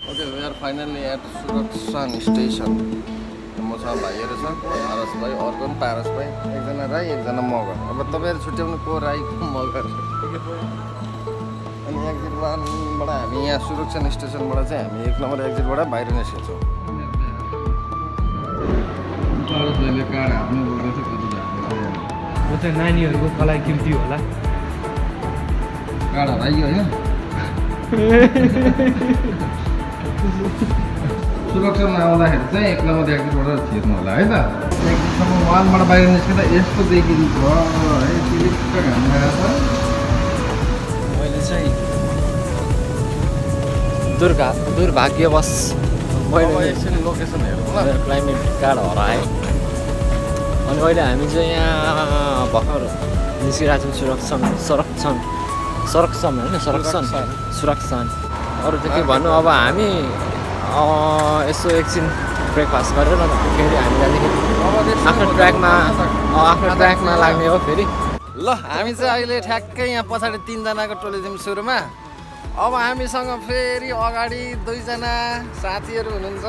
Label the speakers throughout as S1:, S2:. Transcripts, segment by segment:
S1: Okay, we are finally at Suraksan station. मसँग भाइहरू छ, पारस भाइ, अर्को पनि पारस भाइ, एकजना राई, एकजना मगर। अब तपाईँहरू छुट्याउनु को राई को मगर। अनि एक्जिट 1 बाट हामी यहाँ सुरक्षण स्टेसनबाट चाहिँ हामी 1 नम्बर एक्जिटबाट बाहिर निस्केछौँ। पारस भाइले कार हाल्नु बोल्दै छ कति जान्छ।
S2: म चाहिँ नानीहरूको कलाइ किम्ती होला।
S1: कार हराइयो हैन? सुरक्षामा आउँदाखेरि चाहिँ 1 नम्बर एक्जिटबाट छिर्नु होला है त। एक्जिटसम्म 1 बाट बाहिर निस्किँदा यस्तो देखिन्छ है, सिलिक्क घाम लागेको छ।
S2: मैले चाहिँ दुर्भाग्यवश मैले
S1: एकछिन लोकेसन हेरौँ ल।
S2: क्लाइमेट कार्ड हराएँ अनि अहिले हामी चाहिँ यहाँ भर्खर निस्किरहेको छौँ सुरक्षण। अरू त के भन्नु, अब हामी यसो एकछिन ब्रेकफास्ट गरेर फेरि हामी आफ्नो ट्र्याकमा लाग्ने हो फेरि।
S1: ल हामी चाहिँ अहिले ठ्याक्कै यहाँ पछाडि 3 जनाको टोली थियौँ सुरुमा। अब हामीसँग फेरि अगाडि 2 जना साथीहरू हुनुहुन्छ।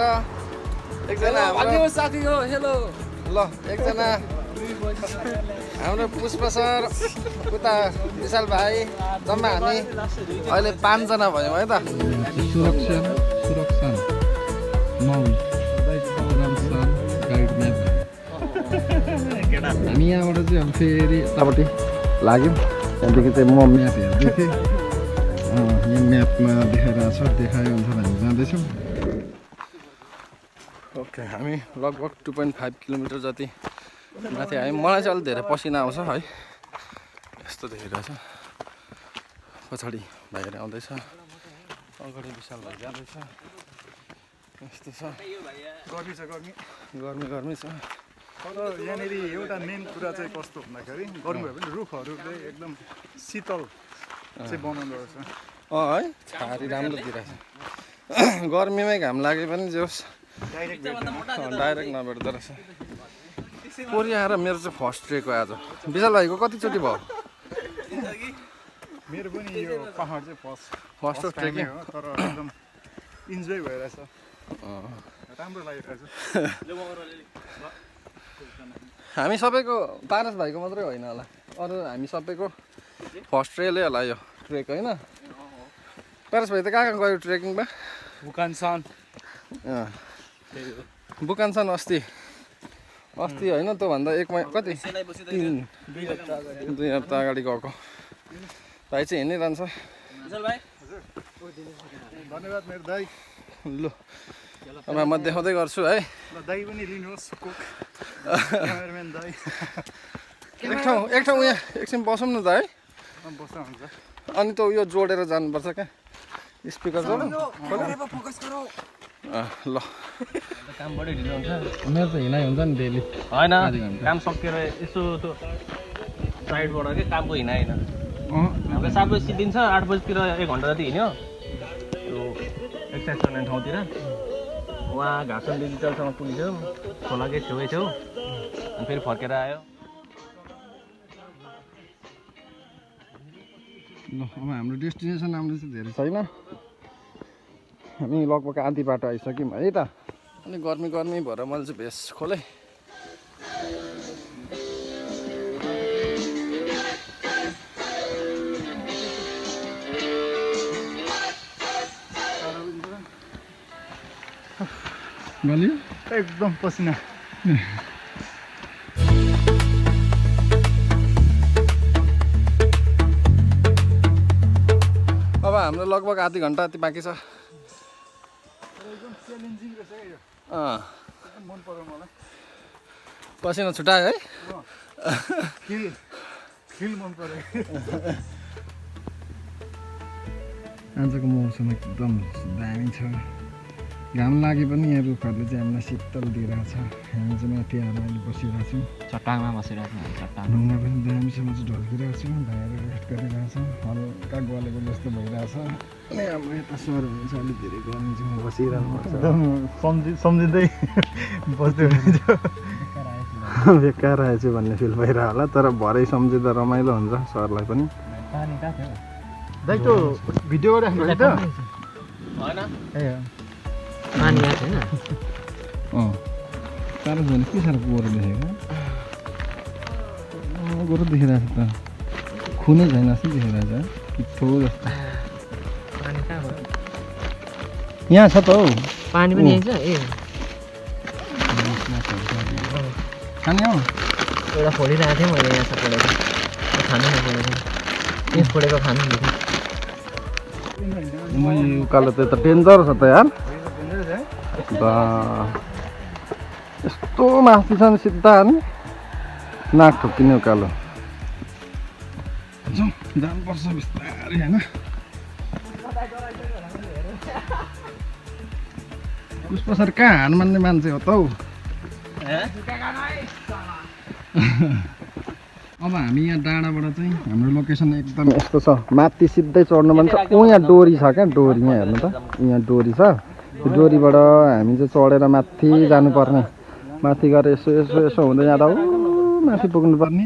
S1: एकजना हाम्रो
S2: साथी हो, हेलो।
S1: ल एकजना हाम्रो पुष्प सर, उता विशाल भाइ, जम्मा हामी अहिले 5 जना भयौँ है त। सुरक्षण हामी यहाँबाट चाहिँ अब फेरि यतापट्टि लाग्यौँ। त्यहाँदेखि चाहिँ म म्याप हेर्दै थिएँ, यहाँ म्यापमा देखाइरहेको छ, देखायो अनुसार हामी जाँदैछौँ। ओके, हामी लगभग 2.5 किलोमिटर जति माथि आयौँ। मलाई चाहिँ अलिक धेरै पसिना आउँछ है, यस्तो देखिरहेछ। पछाडि भाइहरू आउँदैछ, अगाडि विशाल भाइ जाँदैछ। यस्तो छ, गर्मी छ।
S3: तर यहाँनिर एउटा मेन कुरा चाहिँ कस्तो भन्दाखेरि गर्मी भयो भने रुखहरूले एकदम शीतल चाहिँ बनाउँदो रहेछ।
S1: है, छारी राम्रो दिइरहेछ। गर्मीमै घाम लागे पनि जोस् डाइरेक्ट नभेट्दो रहेछ। पोरि आएर मेरो चाहिँ फर्स्ट ट्रेक हो आज। विशाल भाइको कतिचोटि भयो?
S3: मेरो पनि यो पहाड चाहिँ
S1: फर्स्ट ट्रेकिङ
S3: हो, तर एकदम इन्जोय भइरहेछ, राम्रो लागिरहेछ।
S1: हामी सबैको, पारस भाइको मात्रै होइन होला, अरू हामी सबैको फर्स्ट ट्रेलै होला यो ट्रेक होइन? पारस भाइ त कहाँ गयो ट्रेकिङमा? बुकानसान अस्ति होइन, त्योभन्दा 1 महिना कति 2 हप्ता अगाडि गएको। भाइ चाहिँ हिँडिरहन्छ।
S3: धन्यवाद मेरो दाइ।
S1: ल अब म देखाउँदै गर्छु है।
S3: दाइ पनि लिनुहोस्, कुक क्यामेराम्यान दाइ।
S1: एक ठाउँ यहाँ एकछिन बसौँ न त है।
S3: बस्दा हुन्छ।
S1: अनि त यो जोडेर जानुपर्छ क्या, स्पिकर जोड। ल
S2: काम बढी ढिलो हुन्छ।
S1: मेरो त हिँडाइ हुन्छ नि डेली
S2: होइन, काम सकेर यसो त्यो साइडबाट के कामको हिँडाइ होइन। हाम्रो 7 बजी सिद्धिन्छ, 8 बजीतिर 1 घन्टा जति हिँड्यो त्यो एक्सर्साइज गर्ने ठाउँतिर। उहाँ घाँसन डिजिटलसँग पुगिसक्यो, खोलाकै छेउ अनि फेरि फर्केर आयो।
S1: ल अब हाम्रो डेस्टिनेसन राम्रो चाहिँ धेरै छैन, हामी लगभग आधी बाटो आइसक्यौँ है त। अनि गर्मी भएर मैले चाहिँ भेस्ट खोलेँ। गल्यो
S3: एकदम पसिना।
S1: अब हाम्रो लगभग आधी घन्टा जति बाँकी छ।
S3: मन पर्यो मलाई,
S1: पसिना छुट्यायो है।
S3: फिल मन पर्यो।
S1: आजको मौसम एकदम दामी छ। घाम लागे पनि यहाँ रुखहरूले चाहिँ हामीलाई शीतल दिइरहेछ। हामी चाहिँ माथि आएर अहिले बसिरहेको छौँ,
S2: चट्टानमा बसिरहेको छ। चट्टान
S1: ढुङ्गा पनि दामीसँग चाहिँ ढल्किरहेको छौँ, भाइहरू रेस्ट गरिरहेछौँ, हल्का गलेको जस्तो भइरहेछ। अनि हाम्रो यता सर हुन्छ अलिक धेरै गर्मी चाहिँ बसिरहनु पर्छ,
S3: सम्झिँदै बस्दै हुनुहुन्छ।
S1: बेकार आएछु भन्ने फिल भइरह होला, तर भरै सम्झिँदा रमाइलो हुन्छ सरलाई पनि।
S3: दाइ त्यो भिडियो गरिराख्नु त
S2: होइन,
S4: पानी आएको छैन
S1: पारस भने के साह्रो गोरु देखेको गोरु देखिरहेको छ त खुनै छैन जस्तो देखिरहेको छ पिठो जस्तो
S4: पानी कहाँ भयो
S1: यहाँ छ त हौ
S4: पानी पनि यहीँ छ ए
S1: खाने हौ
S4: एउटा फोडिरहेको थिएँ मैले यहाँ छ फोडेको खानु नफोडेको यहाँ फोडेको खानु नि
S1: मैले उकालो त डेन्जर छ त यार बा यस्तो माथि छ नि सिधा नि नाक ठोक्किने उकालो जाउँ जानुपर्छ बिस्तारै होइन पुष्प सर कहाँ हान मान्ने मान्छे हो त हौ अब हामी यहाँ डाँडाबाट चाहिँ हाम्रो लोकेसन एकदम यस्तो छ माथि सिधै चढ्नु मन छ यहाँ डोरी छ क्या डोरी यहाँ हेर्नु त यहाँ डोरी छ त्यो डोरीबाट हामी चाहिँ चढेर माथि जानुपर्ने माथि गएर यसो यसो यसो हुँदै जाँदा माथि पुग्नुपर्ने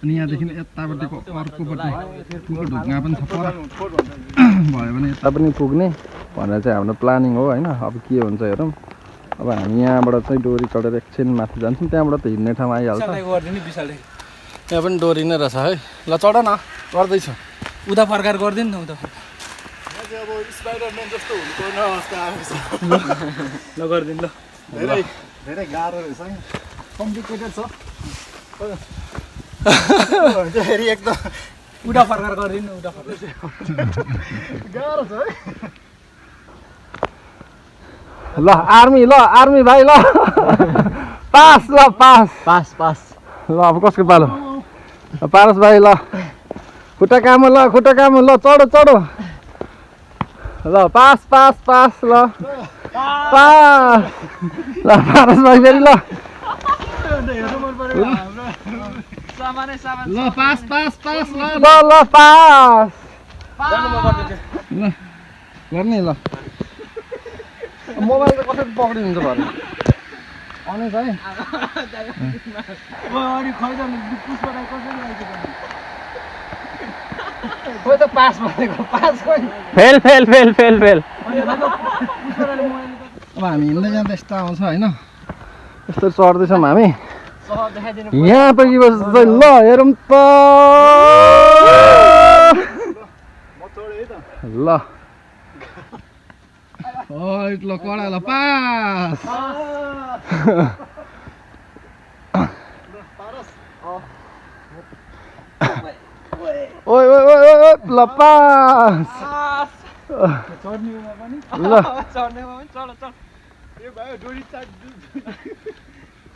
S1: अनि यहाँदेखि यतापट्टिको अर्कोपट्टि ढुङ्गा पनि छ पर भयो भने यता पनि पुग्ने भनेर चाहिँ हाम्रो प्लानिङ हो होइन अब के हुन्छ हेरौँ अब हामी यहाँबाट चाहिँ डोरी चढेर एकछिन माथि जान्छौँ त्यहाँबाट त हिँड्ने ठाउँ आइहाल्छ यहाँ पनि डोरी नै रहेछ है ल चढ न गर्दैछु
S5: उता फर्काएर गरिदिनु न उता
S3: अब स्पाइडरम्यान जस्तो हुनुपर्ने अवस्था आएको छ
S5: ल गरिदिनु ल
S3: धेरै धेरै गाह्रो रहेछ है कम्प्लिकेटेड छ फेरि एकदम
S5: उता फर्काएर गरिदिनु उता फर्काएर
S3: गाह्रो छ है
S1: ल आर्मी भाइ ल पास ल पास
S4: पास पास
S1: ल अब कसको पालो पारस भाइ ल खुट्टा काम ल चढो ल पास पास पास ल पास ल पारस भाइ फेरि ल ल पास पास पास ल पास ल गर्ने ल मोबाइल त कसरी पक्रिन्छ भरे अनेक है खोइ त पास भनेको पास खोइ
S4: fail fail fail fail fail
S1: अब हामी हिँड्दै जाँदा यस्तो आउँछ होइन यस्तो चढ्दैछौँ हामी यहाँ पुगेपछि चाहिँ ल हेरौँ त ल ल कडा ल पास ओइ ओइ ओइ ओइ ल पास ल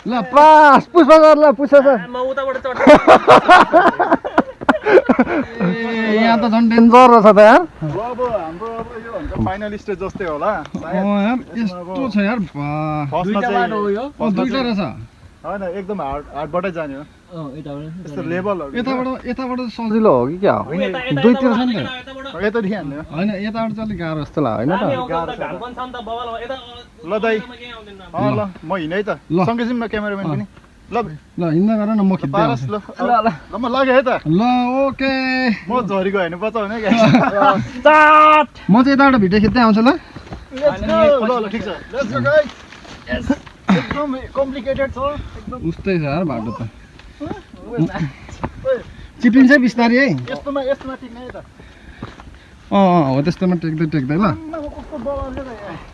S1: ल पास पुष्प सर ल पुष्प सर
S2: म उताबाट चढ्छु
S1: यहाँ त झन् डेन्जर रहेछ त यार
S3: अब हाम्रो अब यो भन्छ फाइनल स्टेज जस्तै होला
S1: यार यस्तो छ यार
S3: फर्स्टमा चाहिँ
S1: दुईटा रहेछ
S3: होइन एकदम हार्डबाटै जाने हो यस्तो लेभलहरू
S1: यताबाट सजिलो हो कि क्या हो दुईतिर छ नि त
S3: यतादेखि हान्ने हो
S1: होइन यताबाट चाहिँ अलिक गाह्रो जस्तो लाग्यो होइन त
S3: ल दाइ ल म हिँडेँ त सँगै जाउँ न क्यामेराम्यान पनि ल
S1: ल हिँड्दा गर न म खिच्दै
S3: पारस
S1: आउँछु
S3: ल म लगेँ है त
S1: ल ओके
S3: म झरीको होइन बचाउने क्या
S1: म चाहिँ यताबाट भिडियो खिच्दै आउँछु ल
S3: ल ल ठिक छ लेट्स गो गाइस एकदम कम्प्लिकेटेड छ एकदम
S1: उस्तै छ यार बाटो त चिप्लिन्छ है बिस्तारै है
S3: यस्तोमा टिक्ने है त
S1: हो त्यस्तोमा टेक्दै ल
S3: कस्तो बल छ त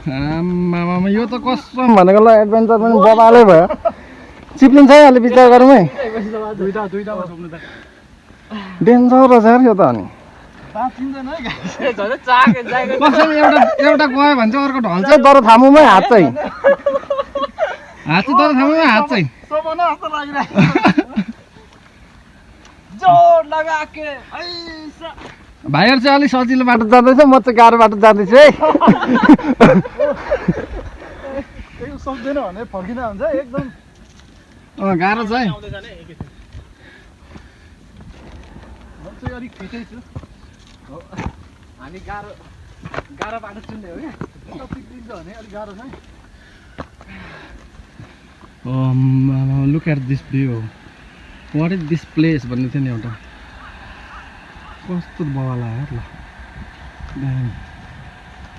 S1: आमामा यो त कसम भनेको ल एडभेन्चर पनि बबालै भयो चिप्लिन्छ है अलि विचार गरौँ है
S3: दुईटामा छोप्नु त
S1: डेन्जर रहेछ यार यो त अनि
S3: तातिँदैन है गाइस
S1: कसम एउटा गयो भने चाहिँ अर्को ढल्छ तर थामुमै हात चाहिँ तर थामुमै हात चाहिँ
S3: सबना जस्तो लागिरहेको जोड लगाके ऐसा
S1: भाइहरू चाहिँ अलिक सजिलो बाटो जाँदैछ म चाहिँ गाह्रो बाटो जाँदैछु है
S3: यो सक्दैन भने फर्किँदा हुन्छ एकदम
S1: गाह्रो छ है
S3: म चाहिँ अलिक फिटै छु
S4: हामी गाह्रो बाटो चुन्ने हो क्या
S3: पिक्लिन्छ भने अलिक गाह्रो छ है
S1: look at this view what is this place भन्ने थियो नि एउटा कस्तो बवाला यार ल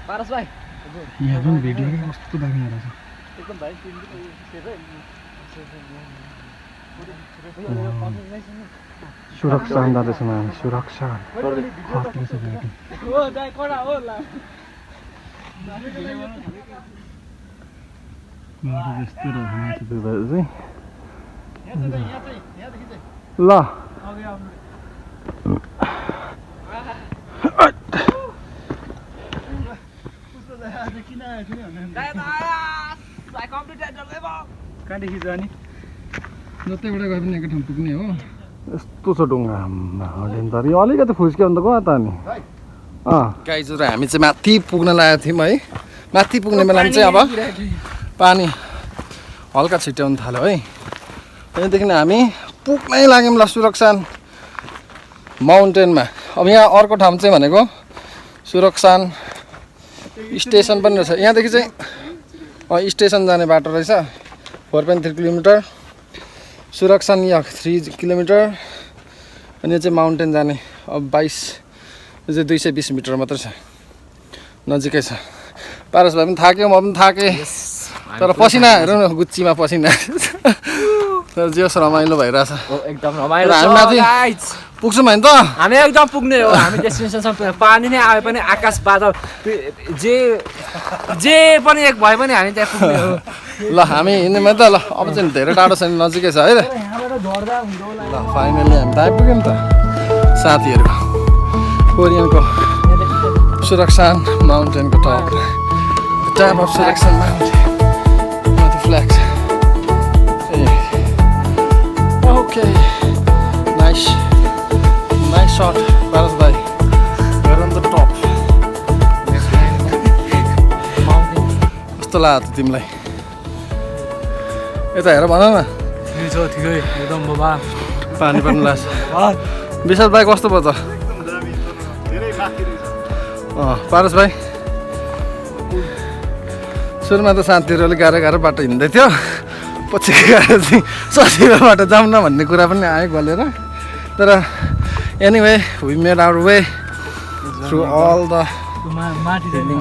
S4: पारस भाइ
S1: यहाँ पनि भिडियो कस्तो दामी आएको छ सुरक्षा जाँदैछौँ हामी सुरक्षा यस्तो रहेछ माथि पुग्दा चाहिँ ल
S5: कहाँदेखि जाने
S1: जतैबाट गए पनि एकै ठाउँ पुग्ने हो यस्तो छ ढुङ्गा डेन्जर यो अलिकति फुस्क्यो भने त गयो त नि गाइजहरू हामी चाहिँ माथि पुग्न लागेको थियौँ है माथि पुग्ने बेलामा चाहिँ अब पानी हल्का छिट्याउनु थाल्यो है त्यहाँदेखि हामी पुग्नै लाग्यौँ ल सुरक्षा माउन्टेनमा अब यहाँ अर्को ठाउँ चाहिँ भनेको सुरक्षा स्टेसन पनि रहेछ यहाँदेखि चाहिँ स्टेसन जाने बाटो रहेछ 4.3 किलोमिटर सुरक्षा यहाँ 3 किलोमिटर अनि यो चाहिँ माउन्टेन जाने अब 22 यो चाहिँ 220 मिटर मात्रै छ नजिकै छ पारस भाइ पनि थाक्यो म पनि थाकेँ तर पसिना हेरौँ न गुच्चीमा पसिना तर जे होस् रमाइलो भइरहेछ
S4: एकदम रमाइलो
S1: हामी माथि पुग्छौँ होइन त
S4: हामी एकदम पुग्ने हो हामी डेस्टिनेसनसम्म पानी नै आए पनि आकाश बादल जे पनि एक भए पनि हामी त्यहाँ पुग्ने हो
S1: ल हामी हिँड्नेमा त ल अब चाहिँ धेरै टाढो छैन नजिकै छ है त ल फाइनली हामी त आइपुग्यौँ नि त साथीहरू कोरियनको सुरक्षा माउन्टेनको टप अफ सुरक्षा माउन्टेन माथि फ्ल्याग छ okay nice shot, Paras bhai. We're on the top. कस्तो लाग्यो तिमीलाई यता हेर भन न
S5: ठिकै एकदम बाबा
S1: पानी पनि लाग्छ विशाल भाइ कस्तो भयो त पारस भाइ सुरुमा त साथीहरू अलिक गाह्रो बाटो हिँड्दै थियो पछि गएर चाहिँ सजिलो बाटो जाउँ न भन्ने कुरा पनि आयो गलेर तर anyway, we made our way through all the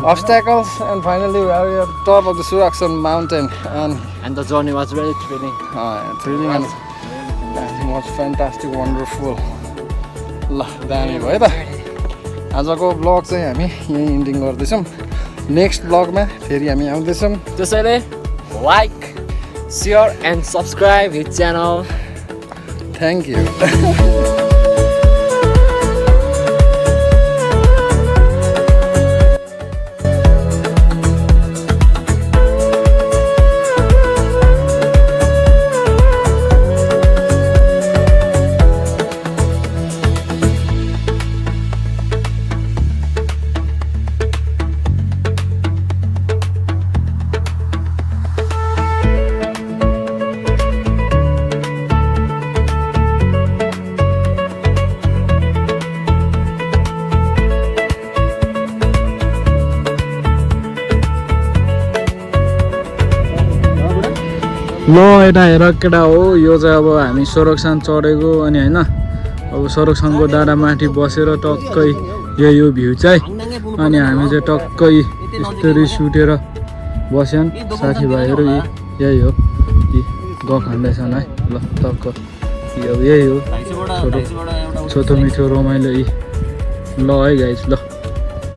S1: obstacles and finally we are at the top of the Surakshan mountain
S4: and the journey was very thrilling.
S1: Thrilling and it was fantastic, wonderful. ल दामी भयो त आजको blog चाहिँ हामी यहीँ ending गर्दैछौँ next ब्लगमा फेरि हामी आउँदैछौँ
S4: त्यसैले like share and subscribe his channel
S1: thank you ल यता हेर केटा हो यो चाहिँ अब हामी संरक्षण चढेको अनि होइन अब संरक्षणको डाँडा माथि बसेर टक्कै यही हो भ्यू चाहिँ अनि हामी चाहिँ टक्कै यस्तरी सुटेर बस्यौँ साथीभाइहरू यही हो कि गफ हान्दैछन् है ल टक्क यही हो छोटो मिठो रमाइलो ल है गाइस ल